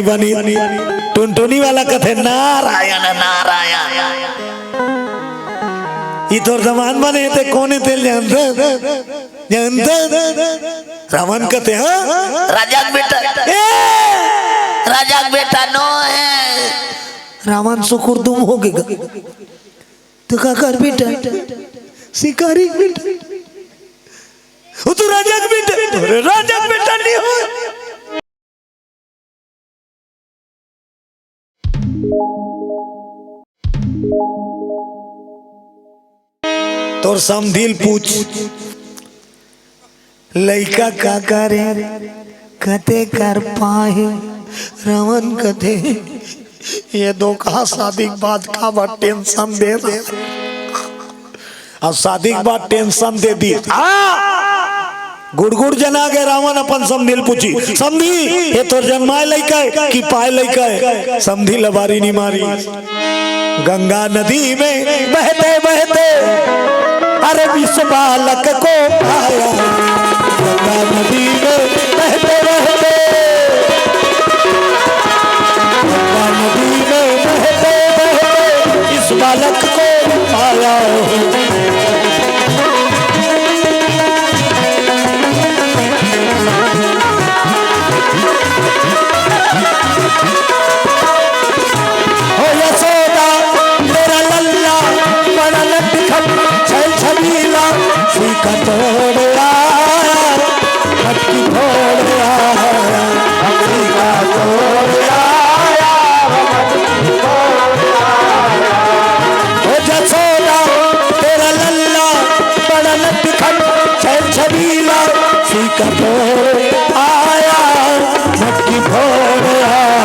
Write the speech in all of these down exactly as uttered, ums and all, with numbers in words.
बनी। टुनटुनी वाला कथे, "नारायण, नारायण।" ई तोर दमांद बने हे, ते कोन हे तेला जानत? जानत? रावण कथे, "हाँ?" राजा के बेटा। ए! राजा के बेटा नो हे। रावण सुकुरदुम हो गे गा। त काकर बेटा? शिकारी के बेटा। ओ तो राजा के बेटा। अरे राजा के बेटा नहीं हो। तोर समधी ल पूछ, लइका का करे, कते कर पाए? रावण कथे, ये दोकहा शादी के बाद काबर टेंशन दे रहा? अब शादी के बाद टेंशन दे दी। हाँ, गुड़गुड़ जना गे। रावण अपन समधी ल पूछी, "समधी, ये तोर जनमाए लइका हे कि पाए लइका हे?" समधी लबारी नी मारी। गंगा नदी में बहते बहते, अरे, इस बालक को पाया। गंगा नदी में बहते बहते, गंगा नदी में बहते बहते इस बालक को पाया। हो यशोदा, तेरा लल्ला बड़ा नटखट, छैल छबीला, सुई का तोड़ आया, मटकी फोड़ आया, सुई का तोड़ आया, मटकी फोड़ आया। हो यशोदा, तेरा लल्ला बड़ा नटखट, छैल छबीला, सुई का तोड़ आया, मटकी फोड़ आया।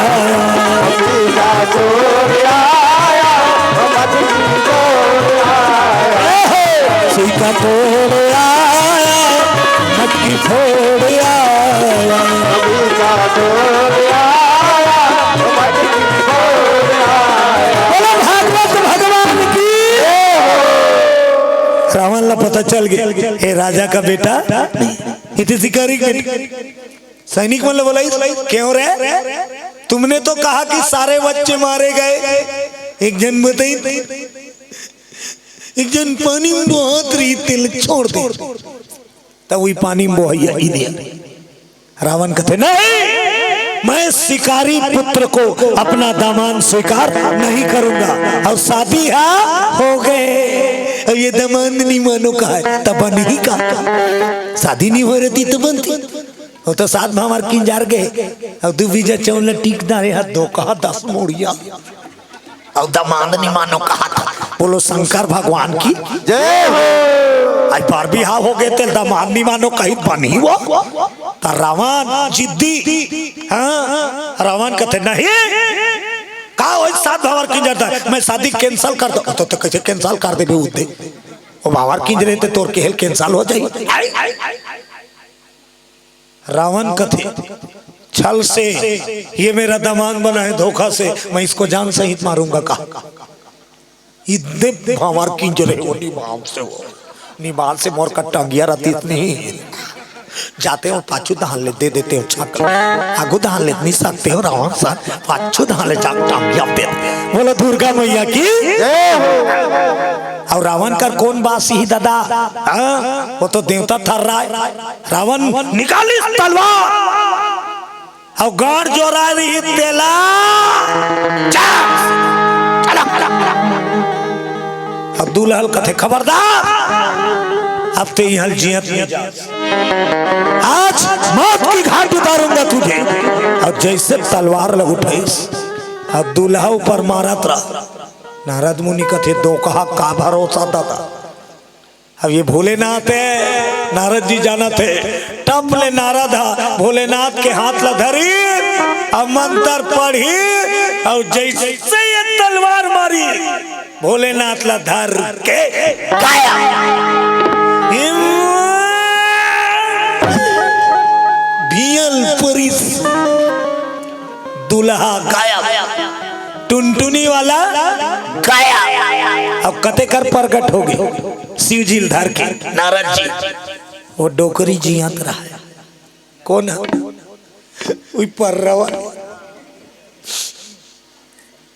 मटकी का तोड़ आया, मटकी फोड़ आया। ए हो, सुई का तोड़ आया, मटकी फोड़ आया। मटकी का तोड़ आया, मटकी फोड़ आया। बोलो भागवत भगवान की। रावण ला पता चल गे, ए राजा का बेटा नहीं, इते शिकारी के बेटा। सैनिक मन ल बोलाइस, "क्यों रे? तुमने तो कहा कि सारे बच्चे मारे गए, एक झन बताई, एक झन पानी में बोहात रहिस, तेला छोड़ दे।" त वही पानी में बोहइया ही दे। रावण कथे, "नहीं, मैं शिकारी पुत्र को अपना दामाद स्वीकार नहीं करूंगा।" अउ शादी हा हो गे, अउ ये दामाद नी मानो कहा, त बनही का? शादी नी हो रही त बनती। वो तो सात भांवर किंजर गे, अउ दू बीजा चाउर ल टीक डारे हा, दोकहा दस मुड़िया। अउ दामाद नी मानो कहा था। बोलो शंकर भगवान की जय हो। आज बार बिहाव हो गे, तेला दामाद नी मानो कही त बनही वो। त रावण जिद्दी, हाँ, रावण कथे, "नहीं, का होइस, सात भांवर किंजर दा, मैं शादी cancel कर दो।" तो, तो कैसे cancel कर देबे उदे? वो भांवर किंजरे त तोर केहे ल cancel हो जाही। रावण कथे, "छल से ये मेरा दामाद बना है, धोखा से मैं इसको जान सहित मारूंगा," कहा। इतने भांवर किंजरे वो निमाल से, वो निमाल से मोर का टंगिया रहती इतनी। जाते हो पाछू धान ले दे देते हो छाक, आगू धान ले नहीं सकते हो रावण सर, पाछू धान ले जाके टंगिया दे। बोलो दुर्गा मैया की। जय हो। अउ रावण कर कोन बासी ही दादा? हाँ? वो तो देवता थर्राय। रावण निकालिस तलवार अउ गांठ जोराय रहिस तेला। जा! चला, चला, चला। अब दूल्हा ल कथे, "खबरदार, अब ते इहां ल जियत नहीं जा।" आज मौत की घाट उतारूंगा तुझे। अउ जइसे तलवार ल उठाइस, अउ दूल्हा ऊपर मारत रहा। नारद मुनि कथे, "दोकहा का भरोसा दादा।" अब ये भोलेनाथ हे, नारद जी जानत हे। टप ले नारद हा भोलेनाथ के हाथ ला धरी, अउ मंत्र पढ़ी, अउ जइसे ये तलवार मारी, भोलेनाथ ला धर के गायब। भियल परिस, दूल्हा गायब, टुनटुनी वाला गायब। अब कते कर प्रगट हो गे शिव जी ल धर के नारद जी, वो डोकरी जियत रहा। कोन ह? उई पर्रा वाला।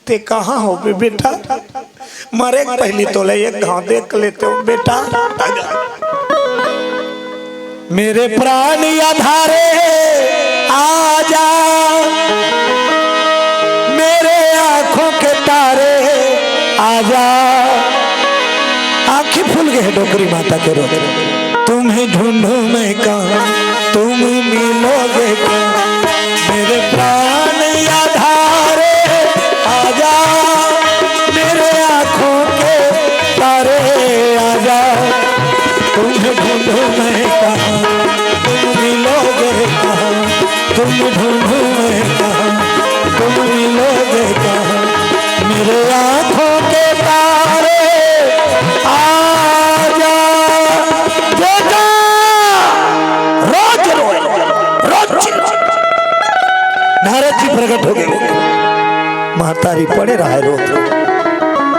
ते कहाँ होबे बेटा? मरे के पहिली तोला एक घांव देख लेतेंव बेटा। मेरे प्राण आधारे, आजा, मेरे आंखों के तारे, आजा। आंखें फूल गे हे डोकरी माता के रोत। तुम्हें ढूंढूं मैं कहाँ, तुम मिलोगे कहाँ? मेरे प्राण आधारे, आजा, मेरे आंखों के तारे, आजा। तुम्हें ढूंढूं मैं कहाँ, तुम मिलोगे कहाँ? तुम ढूंढूं मैं कहाँ, तुम मिलोगे कहाँ? मेरे आंखों के तारे, आजा। बेटा, रोज रोए, रोज चिल्लाए। नारद जी प्रकट हो गे। महतारी पड़े रहे रोत।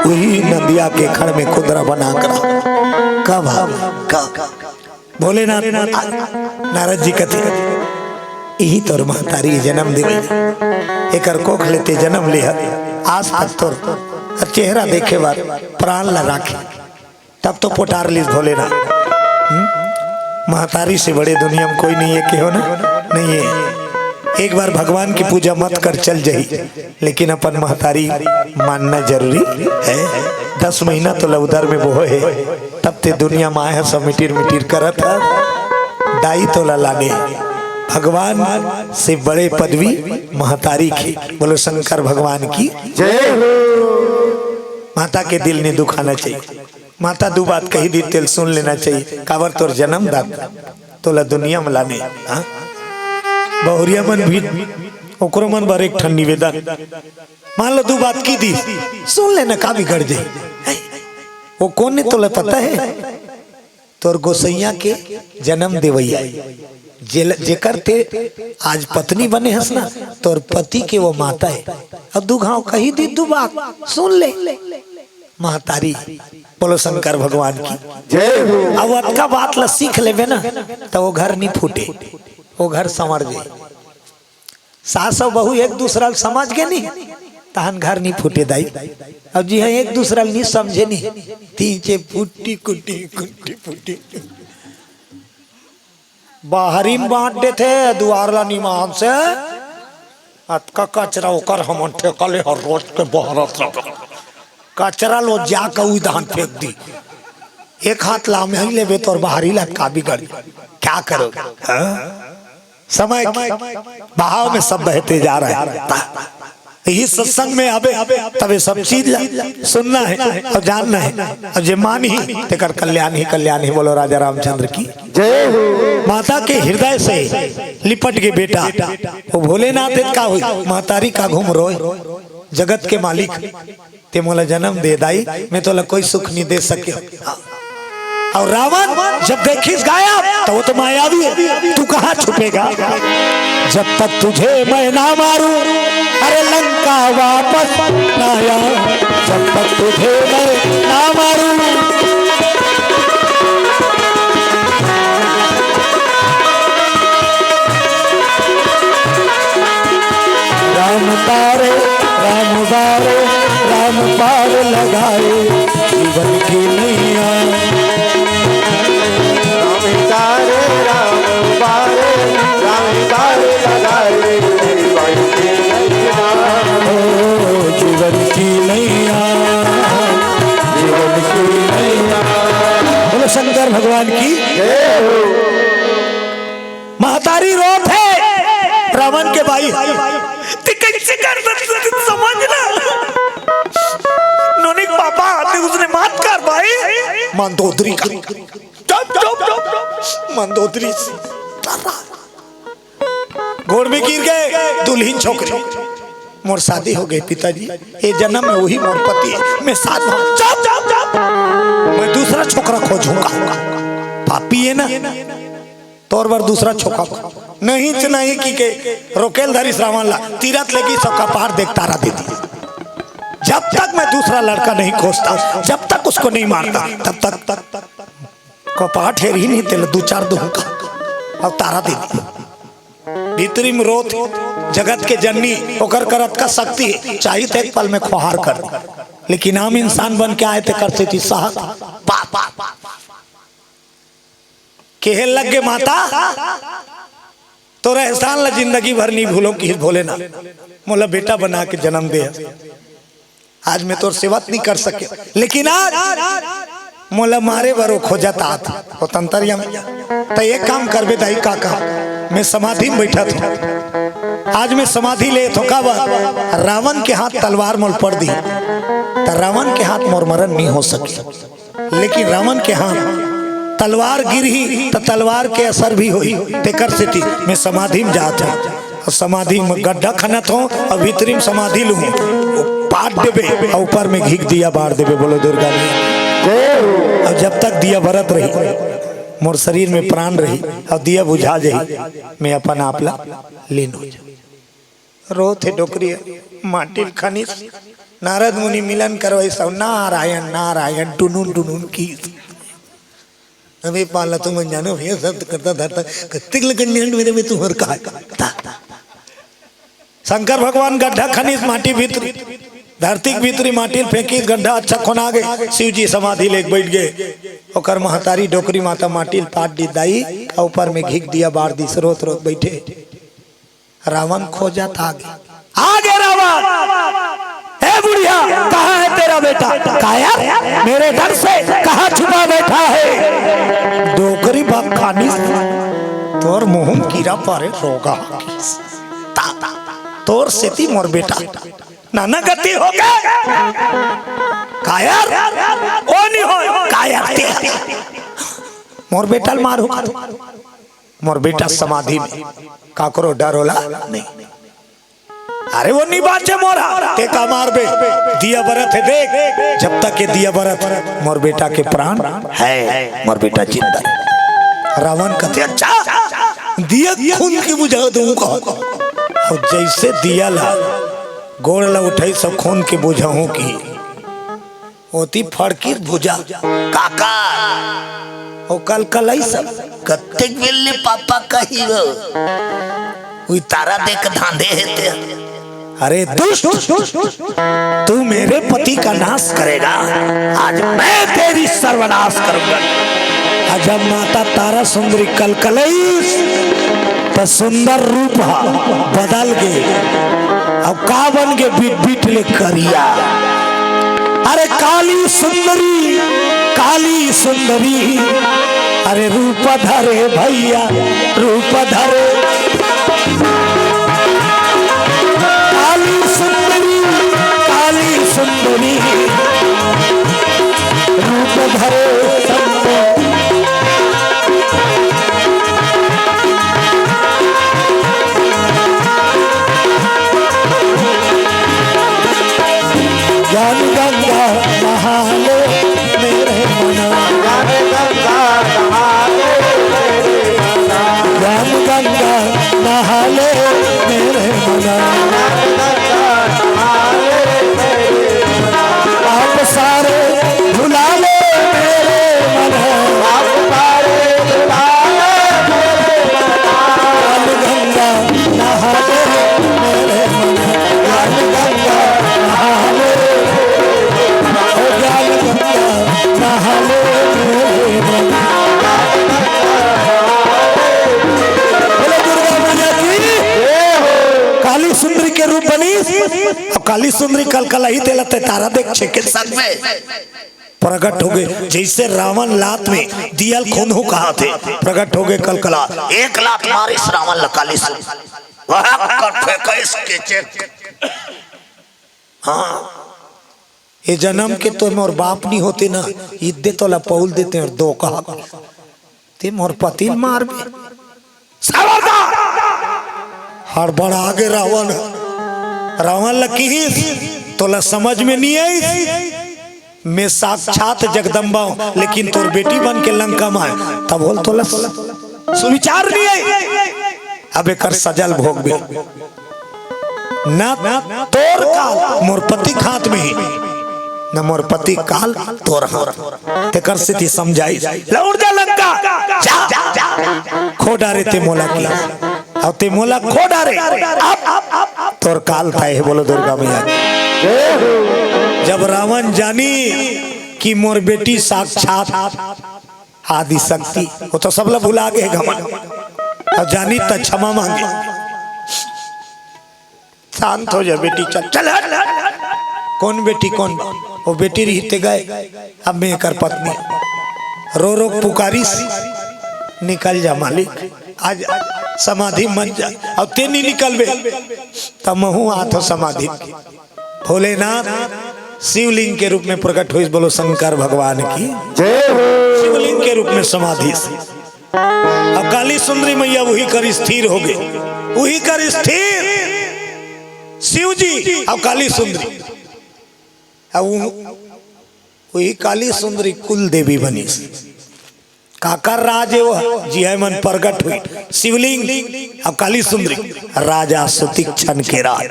उही नंदिया के खड़ में कुंदरा बना कर। कब? कब? भोलेनाथ, नारद जी कथे, "इही तोर महतारी जनम देवइया, एकर कोख ले ते जनम ले हस, आज तक तोर चेहरा देखे बर प्राण ला राखे, तब तो पोटार लिस भोलेनाथ।" हम्म? महतारी से बड़े दुनिया में कोई नहीं है, कहो ना, नहीं है। एक बार भगवान की पूजा मत कर, चल जाही। लेकिन अपन महतारी मानना जरूरी है। दस महीना तोला उदर में बोहे हे, तब ते दुनिया में आए हस, मिटिर मिटिर करत हस। दाई तोला लाने, भगवान से बड़े पदवी महतारी के। बोलो शंकर भगवान की जय हो। माता के दिल नहीं दुखाना चाहिए। माता दू बात कही दी, तेला सुन लेना चाहिए। काबर तोर जनमदाता तोला दुनिया में लाने, हाँ? बहुरिया मन भी, ओकरो मन बर एक ठन निवेदन। मान लो दू बात कही दी, सुन लेना, का बिगड़ जाही? वो कोन हे तोला पता हे? तोर गोसैया के जनम देवइया, जे-, जेकर ते आज पत्नी बने हस ना, तोर पति के वो माता हे। अब दू घांव कही दी दू बात, सुन ले। महतारी, बोलो शंकर भगवान की जय हो। अब अतका बात ला सीख लेबे ना, त वो घर नहीं फूटे, वो घर संवर जाए। सास अउ बहू एक दूसरा ल समझ गे नहीं, तहन घर नहीं फूटे दाई। अब जी हाँ, एक दूसरा ल नहीं समझे नहीं, तीन चे फुट्टी कुट्टी, कुट्टी फुट्टी। बाहरी म बांट देथे, दुआर ला निमान से। अतका कचरा ओकर हमन ठेका ले हर रोज के बहरत रह। कचरा लो जाके उही दहन फेंक दी। एक हाथ ला में ही लेबे तोर बाहरी ला का बिगड़? क्या करोगे? हाँ? समय के बहाव में सब बहते जा रहे हैं। यही सत्संग में आबे, तबे सब चीज ला सुनना है और जानना है। और जे मानही, तेकर कल्याण ही कल्याण ही। बोलो राजा रामचंद्र की जय हो। माता के हृदय से लिपट के बेटा, वो भोलेनाथ का हुई, महतारी का घूम रोए, जगत के मालिक, ते मोला जनम दे दाई, मैं तोला कोई सुख नहीं दे सके। हाँ। और रावण जब देखिस गायब, तो वो तो मायावी है, तू कहाँ छुपेगा? जब तक तुझे मैं ना मारूं, अरे लंका वापस ना आया, जब तक तुझे मैं ना मारूं। राम तारे, राम उबारे, राम पार लगाए जीवन की नैया। राम तारे, राम उबारे, राम पार लगाए जीवन की नैया। ओ, जीवन की नैया, जीवन की नैया। बोलो शंकर भगवान की जय हो। महतारी रोत हे, रावण के भाई, ते कैसे कर सकते, समझ ना। नोनी पापा आते, उसने मात कर भाई, मंदोदरी का। चुप, चुप, चुप, चुप। मंदोदरी से। गोड़ में गिर गे, दुल्हिन छोकरी। मोर शादी हो गे पिताजी, ये जन्म में वही मोर पति है, मैं साथ में। चुप, चुप, चुप। मैं दूसरा छोकरा खोजूंगा। पापी है ना। तोर बर दूसरा छोकरा नहीं च नहीं की के रोकेल धरिस रावण ला, तीरथ लेगी सबका पार देख तारा दे दी। जब तक मैं दूसरा लड़का नहीं खोजता, जब तक उसको नहीं मारता, तब तक, तक, तक कपाट हेर ही नहीं तेल दू चार दो का। अब तारा दे दी। भीतरी में रोत, जगत के जननी, ओकर करत का शक्ति हे, चाहित एक पल में खोहार कर दे। लेकिन आम इंसान बन के आए, तेकर सेती सहत। बाप, बाप, बाप, बाप। केहे लग गे माता, तोर एहसान ला जिंदगी भर नी भूलों, किहिस भोलेनाथ। मोला बेटा बना के जन्म दे। आज मैं तोर सेवा त नी कर सके, लेकिन आज मोला मारे बर ओ खोजत आत, ओ तंतरिया में। त एक काम करबे दाई काका, मैं समाधि में बैठत हूँ। आज मैं समाधि लेत हूँ, काबर? रावण के हाथ तलवार मोल पड़ दी, त रावण के हाथ मोर मरण नी हो सके। लेकिन रावण के हाथ तलवार गिरही त तलवार के असर भी होही, तेकर सेती मैं समाधि में जात हूँ। अउ समाधि में गड्ढा खनत हूँ अउ भीतरी में समाधि लूँ। ओ पाट देबे अउ ऊपर में घीक दिया बार देबे। बोलो दुर्गा मैया। अउ जब तक दिया बरत रही, मोर शरीर में प्राण रही अउ दिया बुझा जाही, मैं अपन आप ला लीन हो जाऊँ। रोथे डोकरी माटी ल खनिस, नारद मुनि मिलन करवाइस, नारायण नारायण टुनुन टुनुन की। अबे पाला तुमन जानो भैया, सब करता धरता, कत्तिक लगन निहंड मेरे में तुम्हर का है? ता, ता। शंकर भगवान गड्ढा खनिस माटी भीतरी, धरती के भीतरी माटी ल फेंकिस, गड्ढा अच्छा खोना गे, शिव जी समाधि लेके बैठ गे। ओकर महतारी डोकरी माता माटी ल पाट दी दाई, अउ ऊपर में घीक दिया बार दी, रोत रोत बैठे। रावण खोजत आगे, आगे रावण, "ए बुढ़िया, कहाँ है तेरा बेटा?" "कायर, मेरे डर से कहाँ छुपा बैठा है?" डोकरी बा खानिस, तोर मुँह में कीरा परे रोगा। ता, ता, ता, तोर सेती मोर बेटा नाना गति हो गे। कायर, ओ नी हो, कायर ते। मोर बेटा ल मार हो। मोर बेटा समाधि में, काकरो डर ओला नहीं। अरे वो नी बाचे मोरा, ते का मारबे? दिया बरत हे देख, जब तक ये दिया बरत, मोर बेटा के प्राण है, मोर बेटा जिंदा है। रावण कथे, "अच्छा, दिया खून के बुझा दूं का?" अउ जइसे दिया ला, गोड़ ला उठाइस अउ खून के बुझाहूं कि ओती फड़किस भुजा, "काका, ओ कलकलई सब कत्तेक बेर ले पापा कही हो, उई तारा देख धांधे हे ते।" "अरे दुष्ट, तू मेरे पति का नाश करेगा, आज मैं तेरी सर्वनाश करूंगा।" अउ जब माता तारा सुंदरी कलकलईस, त सुंदर रूप ह बदल गे। अब का बन गे? बिटबिट ले करिया। अरे काली सुंदरी, काली सुंदरी, अरे रूप धरे भैया, रूप धरे। काली सुंदरी, काली सुंदरी, रूप धरे संत। ज्ञान गंगा नहा ले मेरे मना। ज्ञान गंगा नहा ले मेरे मना। ज्ञान गंगा नहा ले मेरे मना। ज्ञान गंगा नहा ले मेरे मना। आप सारे भुला ले मेरे मना। आप सारे भुला ले मेरे मना। ज्ञान गंगा नहा ले मेरे मन, ज्ञान गंगा नहा ले, ओ ज्ञान गंगा नहा ले मेरे मन। बोलो दुर्गा मैया की। काली सुंदरी के रूप बनिस, अब काली सुंदरी कलकलाही तेला ते तारा देख छेके संग में। प्रगट हो गे, जइसे रावण लात में दिया ल खोंदहूं कहाथे, प्रगट हो गे कलकला, एक लात मारिस रावण ल काली से, वह कर फेंकिस के चेत। हाँ, ये जनम के तो मोर बाप नी होते ना, इद्दे तोला पउल देते अउ दो कहा। ते मोर पति ल मारबे। खबरदार! हड़बड़ा गे रावण। रावण ल किहिस, "तोला समझ में नी आइस? मैं साक्षात जगदम्बा हूं, लेकिन तोर बेटी बन के लंका में आए, तब होल तोला सु-, सुविचार नी आइस। अब एकर सजा ल भोगबे।" ना तोर काल मोर पति के हाथ में हे, ना मोर पति के काल तोर हाथ। तेकर सेती समझाइस, "लौट जा लंका, जा, खो डारे ते मोला की।" अउ ते मोला खो डारे, अब तोर काल तय हे। बोलो दुर्गा मैया की। जब रावण जानी कि मोर बेटी साक्षात आदिशक्ति, वो तो सबला भुला गे घमंड। अउ जानी त क्षमा मांगे। शांत हो जा बेटी, चल, चल, हट। कौन बेटी, कौन? वो बेटी रहिते गए, अब मैं एकर पत्नी। रो रो पुकारिस, निकल जा मालिक, आज समाधि मत जा। अउ ते नहीं निकलबे, त महू आथों समाधि। भोलेनाथ शिवलिंग के रूप में प्रकट होइस। बोलो शंकर भगवान की। जय हो। शिवलिंग के रूप में समाधि से। अउ काली सुंदरी मैया उही कर स्थिर हो गे, उही कर स्थिर शिव जी अउ काली सुंदरी। अउ उही काली सुंदरी कुल देवी बनिस। काकर राज हे वो, जिहां मन प्रगट होइस शिवलिंग अउ काली सुंदरी। राजा सुतीक्ष्ण के राज।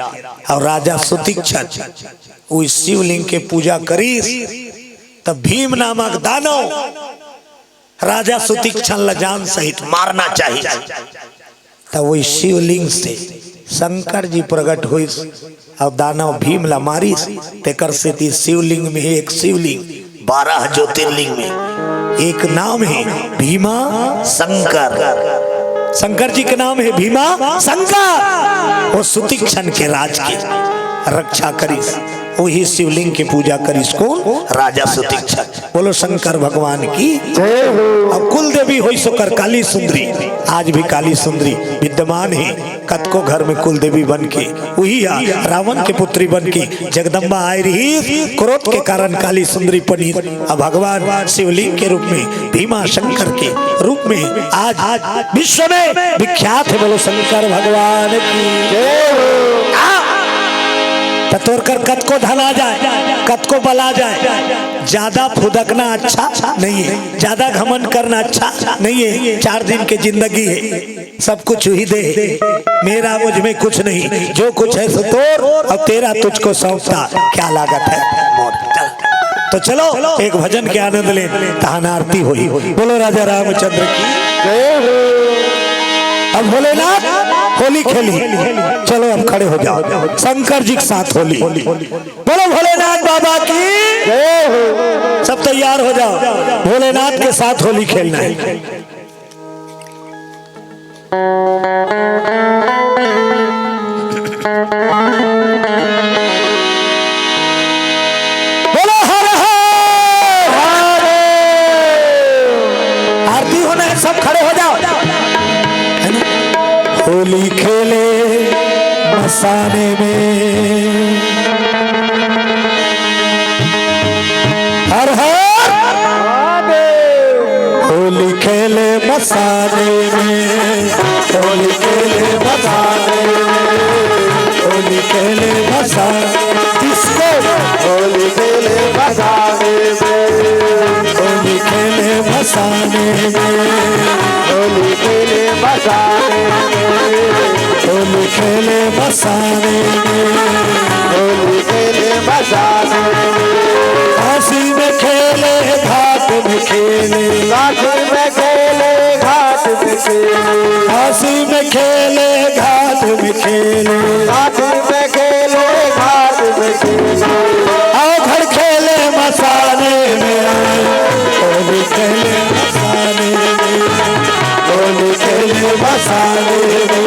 अउ राजा सुतीक्ष्ण उही शिवलिंग के पूजा करिस, त भीम नामक दानव राजा सुतीक्ष्ण ला जान सहित मारना चाहिस। त उही शिवलिंग से शंकर जी प्रगट होइस अउ दानव भीम ला मारिस। तेकर सेती शिवलिंग में एक शिवलिंग, बारह ज्योतिर्लिंग में एक नाम हे भीमा शंकर। शंकर जी के नाम हे भीमा शंकर। वो सुतीक्ष्ण के राज के रक्षा करिस, उही शिवलिंग के पूजा करिस। कौन? राजा सुतीक्ष्ण। बोलो शंकर भगवान की। जय हो। अउ कुल देवी होइस ओकर काली सुंदरी, आज भी काली सुंदरी विद्यमान हे। कतको घर में कुल देवी बन के, उही हा रावण के पुत्री बन के जगदम्बा आय रहिस, क्रोध के कारण काली सुंदरी बनिस। अउ भगवान शिवलिंग के रूप में, भीमा शंकर के रूप में आज, आज विश्व में विख्यात हे। बोलो शंकर भगवान की। जय हो। आ, त तोर कर कतको धन आ जाए, कतको बल आ जाए, ज्यादा फुदकना अच्छा नहीं हे, ज्यादा घमंड करना अच्छा नहीं हे। चार दिन के जिंदगी हे, सब कुछ उही दे हे। मेरा मुझ में कुछ नहीं, जो कुछ है सो तोर, अउ तेरा तुझको सौंपता क्या लागत है मोर। चल। तो चलो, एक भजन के आनंद ले, तहान आरती होही। बोलो राजा रामचंद्र की। जय हो। अब भोलेनाथ होली खेली। चलो, अब खड़े हो जाओ, शंकर जी के साथ होली। बोलो भोलेनाथ बाबा की। जय हो। सब तैयार हो जाओ, भोलेनाथ के साथ होली खेलना है। बोलो हर हर महादेव। आरती होना है, सब खड़े हो जाओ। है ना? होली खेले मसाने में। हर हर महादेव। होली खेले मसाने में, होली खेले मसाने में, होली खेले मसाने, डिस्को। होली खेले मसाने में, होली खेले मसाने में, होली खेले मसाने में, होली खेले मसाने में, होली खेले मसाने में। काशी में खेले, घाट में खेले, काशी में खेले, घाट में खेले। काशी में खेले, घाट में खेले, काशी में खेले, घाट में खेले। आओ घर खेले मसाने में, होली खेले मसाने में, होली खेले मसाने में।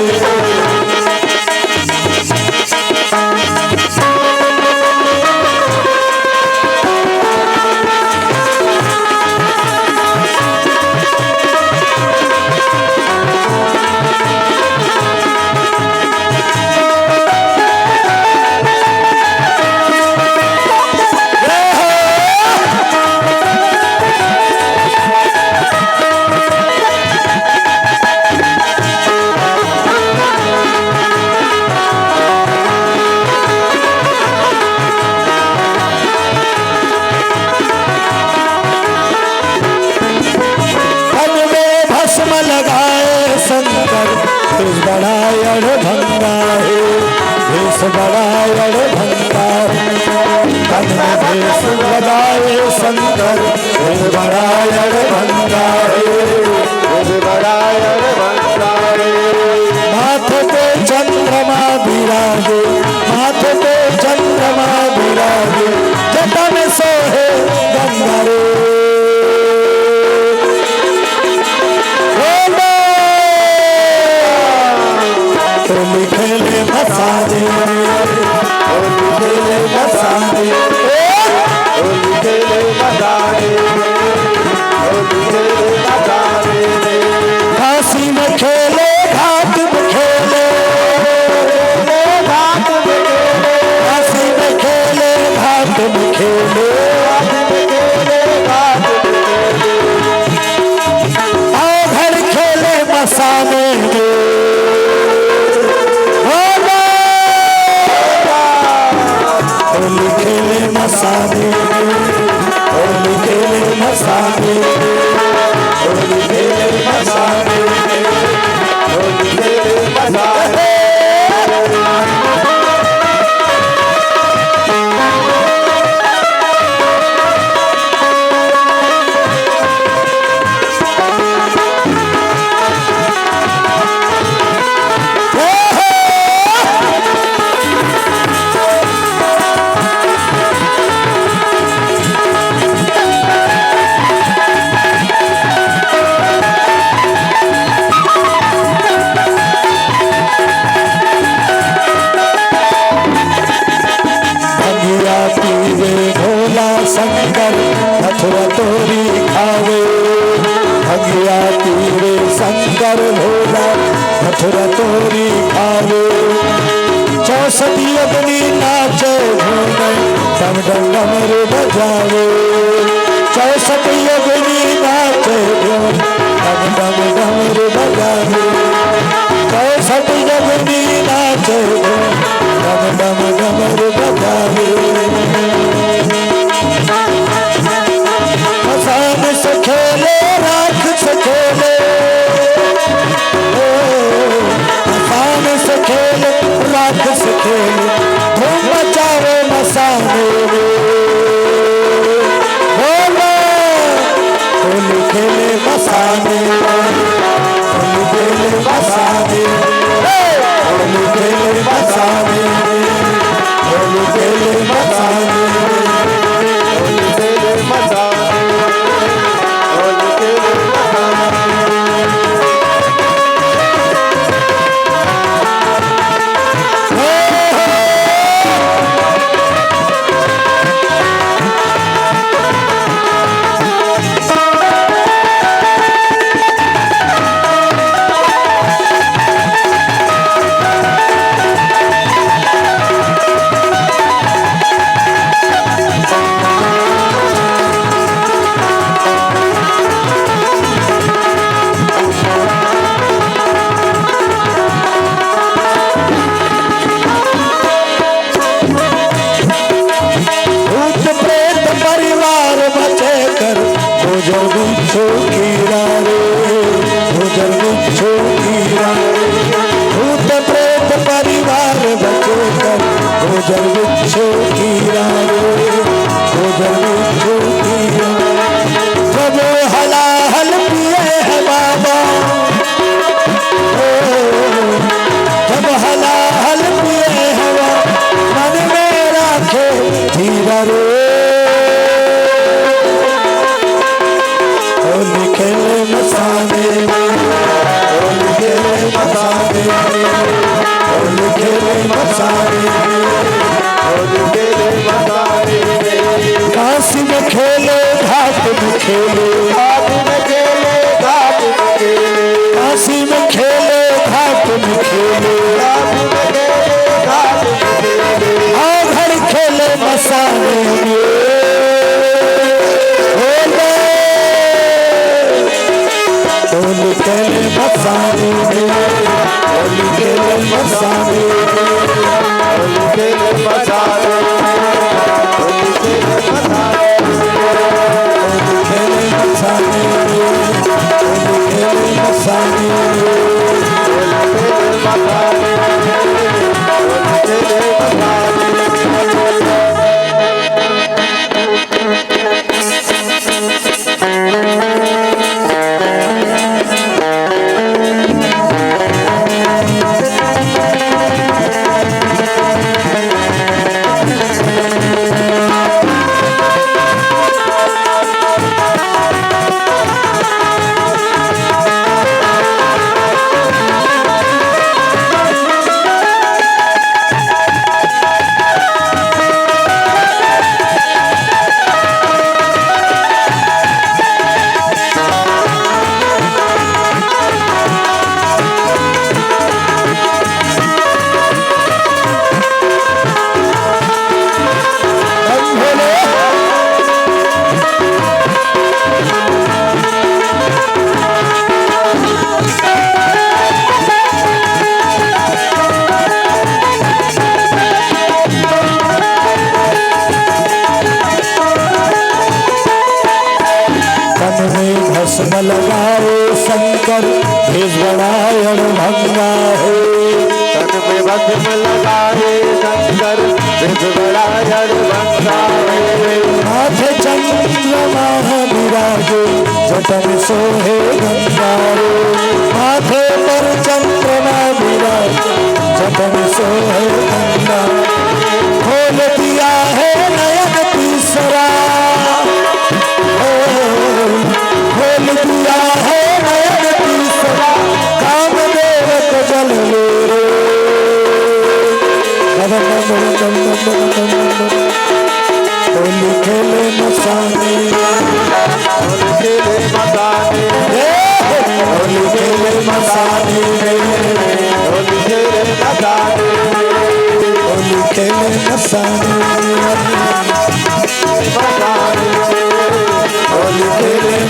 तन में भस्म लगाए शंकर, भेष बड़ा अड़भंगा है, भेष बड़ा अड़भंगा है। तन में भेष लगाए शंकर, भेष बड़ा अड़भंगा है, भेष बड़ा अड़भंगा है। माथ मा विराजे, जटा में सोहे गंगा रे। बोलो। होली खेले मसाने, होली खेले मसाने, होली खेले मसाने, होली खेले मसाने। काशी में खेले, घाट में खेले, घाट में खेले। काशी में खेले, घाट में खेले, घाट में खेले, घाट में खेले। अवघड़ खेले मसाने में। होली खेले मसाने में, होली खेले मसाने में, होली खेले मसाने में, होली खेले मसाने में। भंगिया पीवे भोला शंकर, धतुरा तोरी खावे। भंगिया पीवे शंकर भोला, धतुरा तोरी खावे। चौसठ योगिनी नाचे झूमे, डम डम डमरू बजावे। चौसठ योगिनी नाचे झूमे, डम डम डमरू बजावे। चौसठ योगिनी नाचे झूमे, डम डम डमरू बजावे। मसान से खेले, राख से खेले, ओ, मसान से खेले, राख से खेले, धूम मचावे मसाने में। बोलो, होली खेले मसाने में, होली खेले मसाने में, हे, होली खेले मसाने में, होली खेले मसाने में, होली खेले मसाने में, होली खेले मसाने में। भूत प्रेत परिवार बचे कर, भोजन बिच्छू कीरा रे, भोजन बिच्छू कीरा रे। भूत प्रेत परिवार बचे कर, भोजन बिच्छू कीरा रे, भोजन बिच्छू कीरा रे। जब हलाहल पिए हैं बाबा, जब हलाहल पिए हवा, मन में राखे धीरा रे। होली खेले मसाने में, होली खेले मसाने में, होली खेले मसाने में, होली खेले मसाने में। काशी में खेले, घाट में खेले, घाट में खेले, घाट में खेले। काशी में खेले, घाट में खेले, घाट में खेले, घाट में खेले। अवघड़ खेले मसाने में। होली, होली खेले मसाने में, होली खेले मसाने में, होली खेले मसाने में, होली खेले मसाने में, होली खेले माथे चंद्रमा विराजे, जटा में सोहे गंगा रे। माथे पर चंद्रमा विराजे, जटा में सोहे गंगा। खोल दिया है नयन तीसरा, ओ, खोल दिया है नयन तीसरा, कामदेव को जल ले रे। होली खेले मसानी, होली खेले मसानी, ए, होली खेले मसानी, होली खेले मसानी, होली खेले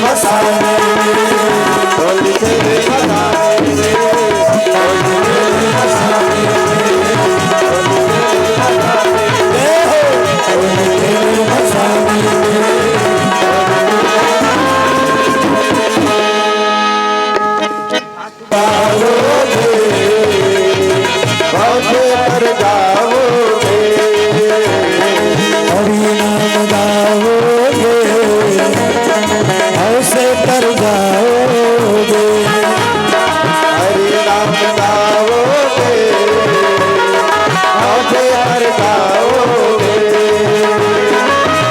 मसानी। पाओगे, पौधे पर जाओगे। हरि नाम गाओगे, अवसे पर जाओगे। हरि नाम गाओगे, पौधे पर जाओगे।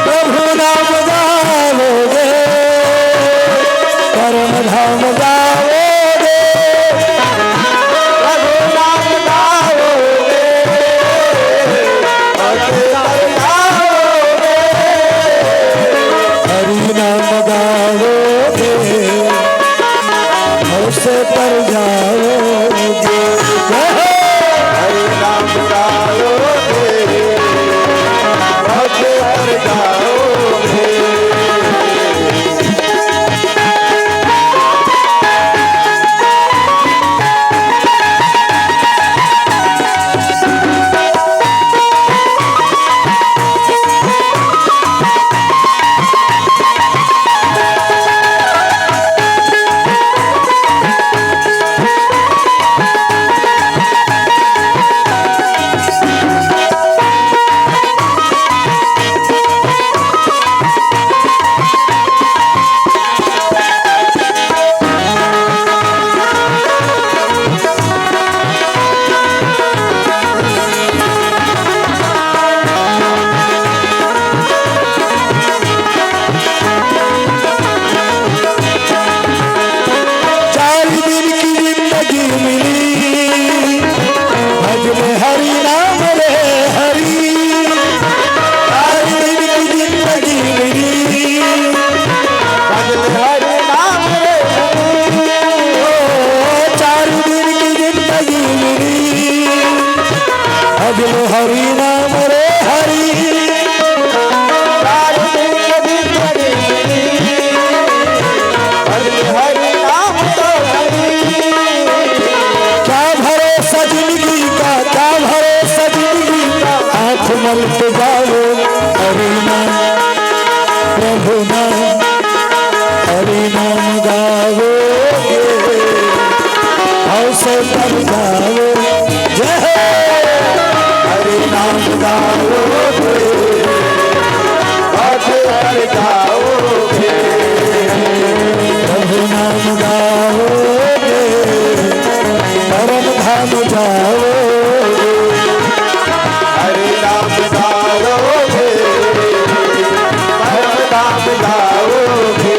प्रभु नाम गाओगे, परम धाम जाओगे। प्रभु नाम गाओगे, पद पर जाओगे। हरि नाम गाओगे, अवसे पर जाओगे। हरि नाम गाओगे, पद पर जाओगे। चार दिन की जिंदगी मिली, भज ले हरि नाम रे हरि। चार दिन की जिंदगी मिली, भज ले हरि नाम रे हरि। ओ, चार दिन की जिंदगी मिली, भज ले हरि नाम रे हरि। चार दिन की जिंदगी मिली, भज ले हरि नाम तो हरि। क्या भरोसा जिंदगी का, क्या भरोसा जिंदगी का, आंख मलते जाओ। हरि नाम, प्रभु नाम, हरि नाम गाओगे, अवसे पर जाओ। जय हो। हरि नाम गाओगे, पद पर जाओगे। प्रभु नाम गाओगे, परम धाम जाओगे। हरि नाम गाओगे, परम धाम जाओगे।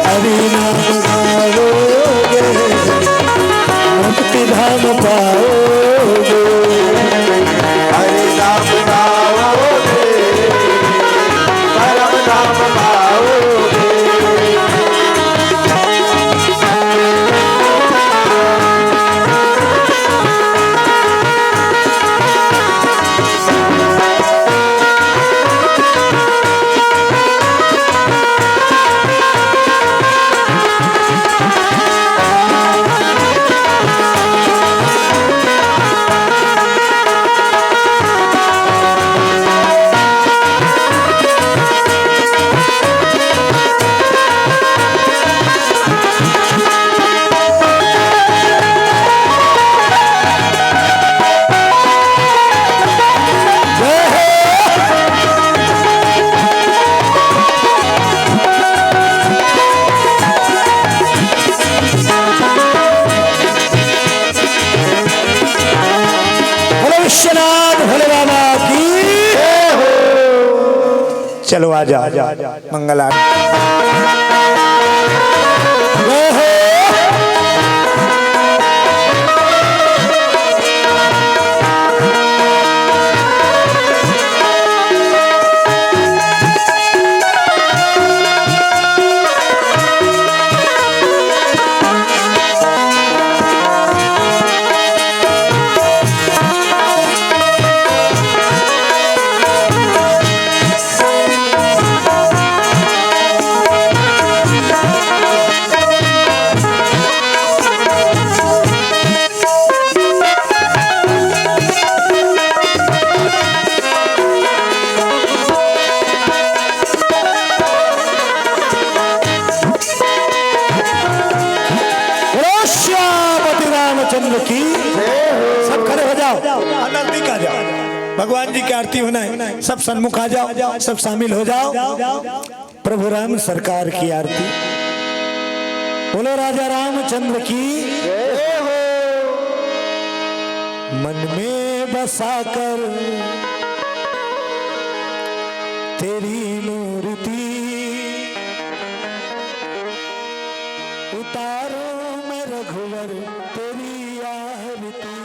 हरि नाम गाओगे, मुक्ति धाम पाओगे। हरि नाम गाओगे, परम धाम पाओगे। भोले बाबा की। चलो आ जा, मंगल आरती। बोलो श्यामपति रामचंद्र की। सब खड़े हो जाओ, नजदीक आ जाओ, भगवान जी की आरती होना है। सब सन्मुख आ जाओ, सब शामिल हो जाओ। प्रभु राम सरकार की आरती। बोलो राजा रामचंद्र की। मन में बसाकर तेरी मूर्ति, उतारूं मैं रघुवर तेरी आरती।